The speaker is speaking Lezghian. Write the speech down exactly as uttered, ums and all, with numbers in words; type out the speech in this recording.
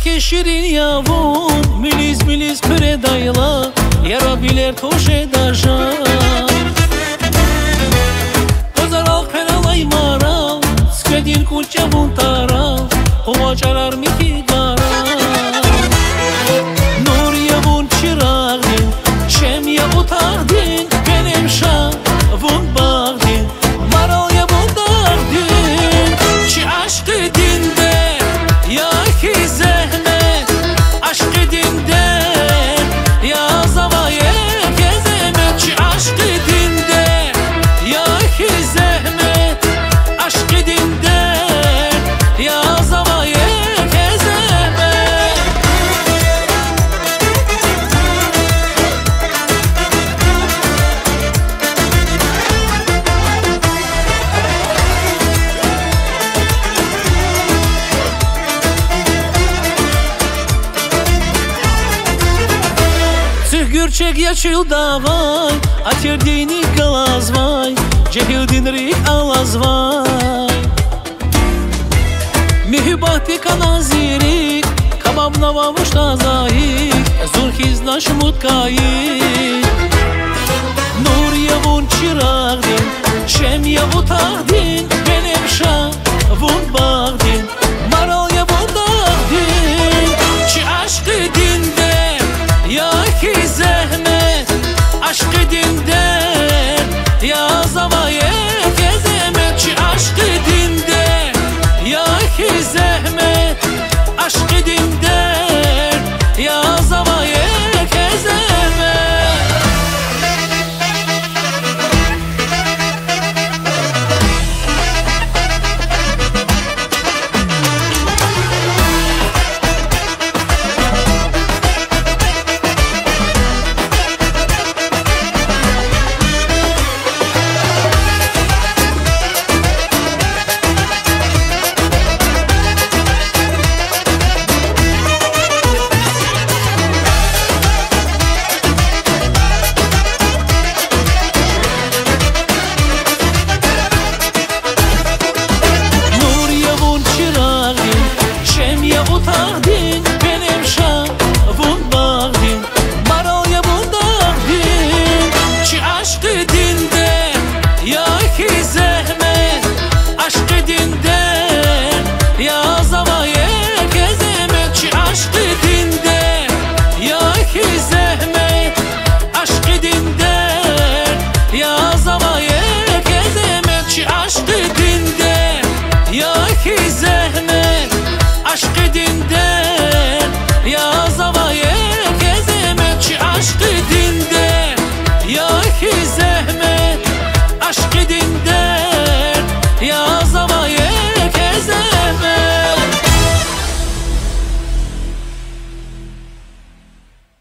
Чике ширин я вун, милиз-милиз хъуьредайла, яраб вилер тушеда жан. Къвазарал хъвер алай марал, цуькведин кӀунчӀ я вун тарал, къувачӀарар михьи гарал. Нур я вун чирагъдин, шем я утахдин, Пелемша, вун багъдин, марал я вун дагъдин. Чи ашкъидин дерт я хьи зегьмет, ашкъидин дерт я завай еке зегьмет, чи ашкъидин дерт я хьи зегьмет, ашкъидин дерт я завай еке зегьмет. Цуьк гуьрчег я чуьлда авай, атирдин ник галазвай, жегьилдин рикӀ алазвай. Муьгьуьббатдик кана зи рикӀ, кабаб нава вуштӀа за гьикӀ, зун хьиз на шумуд кайи. Нур я вун чирагъдин, шем я утахдин, Пелемша, вун багъдин,